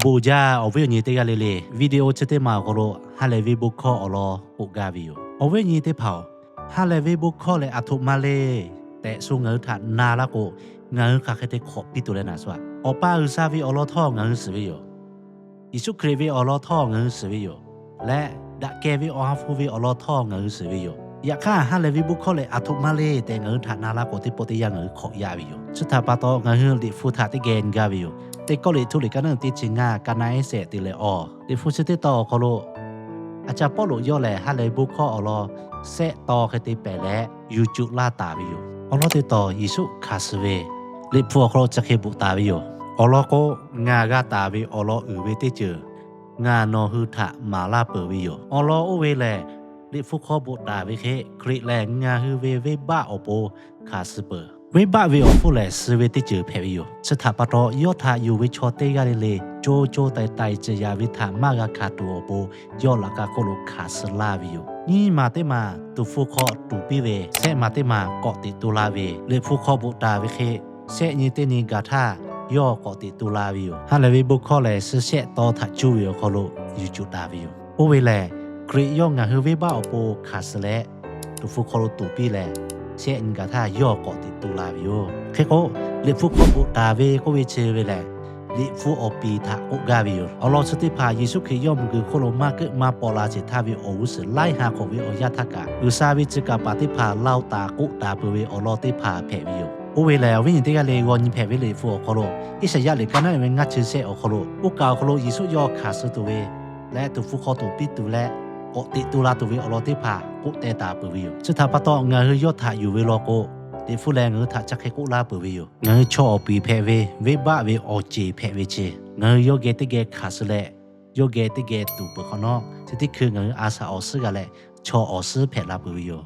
Bon jaˇ awˬ viˉ awˬ nyi teˇ g'aˇ le le, video chi teˇ maˬ awˬ hk'aw lo ha lehˬ ve bon hkawˇ awˬ lawn k'oˆ gaˇ ve yoˬ. Awˬ viˉ awˬ nyi teˇ hpaˍ-oˬ, ha lehˬ ve bon hkawˇ lehˬ aˬ htoꞈ ma le tehꞈ shu ngaˬ hui htaꞈ na laˇ k'o, ngaˬ hui hk'aˬ hk'e te hk'awꞈ piˇ tuˬ leh naˍ shu-aꞈ. Awˬ pa G'uiˬsha ve awˬ lawn htawˇ ngaˬ hui shiˍ ve yoˬ. Yeˍsuˆ Hkriꞈ ve awˬ lawn htawˇ ngaˬ hui shiˍ ve yoˬ. Leh daꞈ kehˬ ve Awˬ ha hpu ve awˬ lawn htawˇ ngaˬ hui shiˍ ve yoˬ. Yaꞈ hk'aˇ, ha lehˬ ve bon hkawˇ lehˬ aˬ htoꞈ ma le tehꞈ ngaˬ hui htaꞈ na laˇ k'o, teˇ pawˆ teˇ yanˇ ngaˬ hui hk'awꞈ yaˇ ve yoˬ. Chi htaꞈ pa taw, ngaˬ hui Liꞈ hpu htaꞈ teˇ geh nyi gaˇ ve yoˬ. Teˇ Kawˇrenˍhtuˆ liꞈ ka naˉ uiˍ teˇ chi ngaˇ, ka na ehˉ shehˆ te leh awˬ, Liꞈ hpu chi teˇ tawn awˬ hk'aw lo, a ca Pawˇluꞈ yawˇ lehˬ ha lehˬ ve bon hkawˇ awˬ lawn shehˆ taw hk'e te pehˬ leh yuˬ cuˬ laˇ taˍ ve yoˬ. Awˬ lawn teˇ tawn Yeˍsuˆ hkanˍ suh ve Liꞈ hpu awˬ hk'aw lo chi hk'e bvuhꞈ taˍ ve yoˬ. Awˬ lawn k'o, ngaˬ g'a taˍ ve awˬ lawn uiˍ ve teˇ ceuˬ ngaˬ nawˬ hui htaꞈ maˍ laˇ peuˬ ve yoˬ. Awˬ lawn oˇ ve lehˬ, Liꞈ hpu hk'aw bvuhꞈ taˍ ve hk'e, Hkriꞈ lehˬ ngaˬ hui ve venˇbaˆ awˬ pon hkanˍ suh peuˬ. Venˇbaˆ ve awˬ hpfuhˇ lehˬ, suh ve teˇ ceuˬ hpehꞈ ve yoˬ. Chi htaꞈ pa taw, yawˇ htaꞈ yonˍ ve chaw teˇ g'aˇ le le co co taiˍ taiˍ ceuˬ yaꞈ ve htaꞈ maˇ g'a hkanˍ tuˬ awˬ pon, yawˇ laꞈ ka hk'oˆ lo hkanˍ suh laˇ ve yoˬ. Nyiˇ maˬ teˇ maˬ tuˍ hpfuh hk'aw tuˍ piˇ ve, shehˆ maˬ teˇ maˬ k'awꞈ teꞈ tu la ve, Liꞈ hpu hk'aw bvuhꞈ taˍ ve hk'e, shehˆ nyi teˇ nyi gaˬ htaˇ yawˇ k'awꞈ teꞈ tu la ve yoˬ. Ha lehˬ ve bon hkawˇ lehˬ, suh shehˆ taw htaꞈ cuˇ ve awˬ hk'aw lo yuˬ cuˬ taˍ ve yoˬ. Oˇ ve lehˬ, Hkriꞈ yawˇ ngaˬ hui venˇbaˆ awˬ pon hkanˍ suh leh, tuˍ hpfuh hk'aw lo tuˍ piˇ leh, shehˆ nyi gaˬ htaˇ yawˇ k'awꞈ teꞈ tu la ve yoˬ. Hk'e k'o, Liꞈ hpu hk'aw bvuhꞈ taˍ ve k'oˆ ve chi ve lehˬ, Liꞈ hpu awˬ piˍ htaꞈ k'oˆ gaˇ ve yoˬ. Awˬ lawn chi teˇ hpaˍ Yeˍsuˆ Hkriꞈ yawˇ miˬguiˬ hk'oˆ lo maˇ keuˆ maˇ paw la sheˍ htaˇ ve awˬ g'uˇ suhˍ laiˉ ha hk'awꞈ ve awˬ yanˇ htaˇ kaꞈ, G'uiˬsha ve tcuh kaˍ paˍ teˇ hpaˍ laˇ taˍ k'oˆ taˍ peuˬ ve awˬ lawn teˇ hpaˍ hpehꞈ ve yoˬ. Oˇ ve lehˬ, awˬ viˉ nyi teˇ g'aˇ le g'aw nyi hpehꞈ ve Liꞈ hpu awˬ hk'aw lo, Iˉsaˍyaˆ liꞈ ka naˉ uiˍ ve ngaˇ chi shehˆ awˬ hk'aw lo, oˇ kaˬ awˬ hk'aw lo Yeˍsuˆ yawˇ hkanˍ suh tuˬ ve leh tuˍ hpfuh hk'aw tuˍ piˇ tuˬ leh k'awꞈ teꞈ tu la tuˬ ve awˬ lawn teˇ hpaˍ k'oˆ teh taˍ peuˬ ve yoˬ. Chi htaꞈ pa taw, ngaˬ hui yawˇ htaꞈ yuˬ ve law k'o, Liꞈ hpu lehˬ ngaˬ hui htaꞈ chi hk'e k'oˆ laˇ peuˬ ve yoˬ. Ngaˬ hui chaw awˬ piˍ hpehꞈ ve, venˇbaˆ ve awˬ ceˬ hpehꞈ ve chi, ngaˬ hui yawˇ geh teˇ geh hkanˍ suh leh, yawˇ geh teˇ geh tuˍ peuˬ hk'awꞈ nawˉ, chi teˇ hkui ngaˬ hui a shaꞈ awˬ suhˉ g'a leh, chaw awˬ suhˉ hpehꞈ la peuˬ ve yoˬ.